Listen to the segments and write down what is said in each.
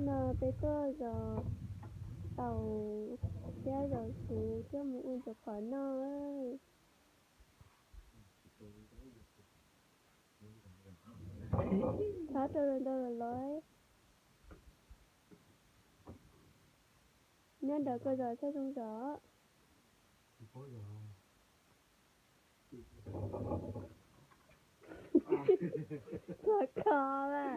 No peb tuaj zov taum thiab zov xuv coj mus ua ntxuav qhov noj. Txhob rau ntau los los. Nyob ntawd koj zov thiaj zoo zov. Kho kho a.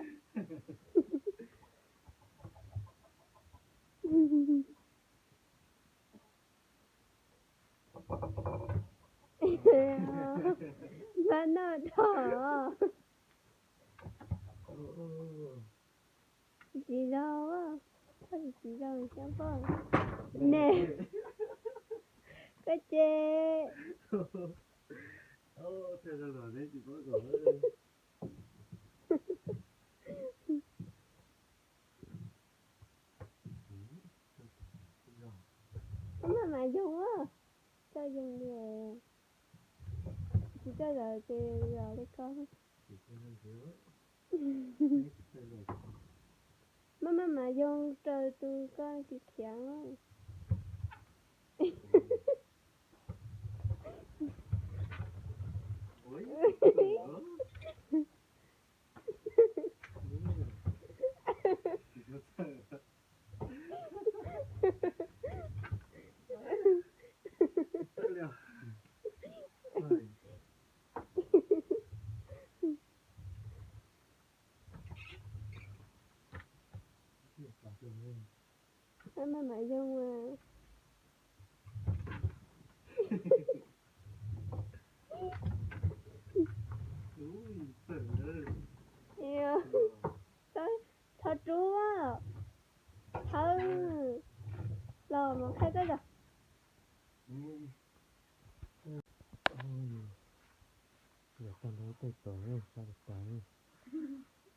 Npaj noj dhau. Tsis zoo, koj tsis zoo xyov poj ne, koj ces. Koj maj mam yoog a, koj yoog li, tsis koj zov ces zov li koj. Maj maj mam yoog raws tus koj tsis khiav. Maj mam yoog a. Thov rub, thawb los mus qhib koj zog. Yog tag nrho tej tod sab tas tas,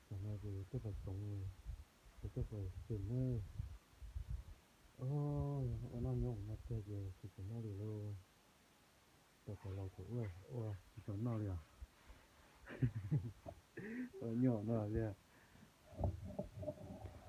tam no ces tuaj pais koov, ces tuaj pais xwm na. Ua noj nyob no kiag ces tsis tau noj li lauj. Cov laus thaum ub ua tsis tau noj li os. Ua nyob no li.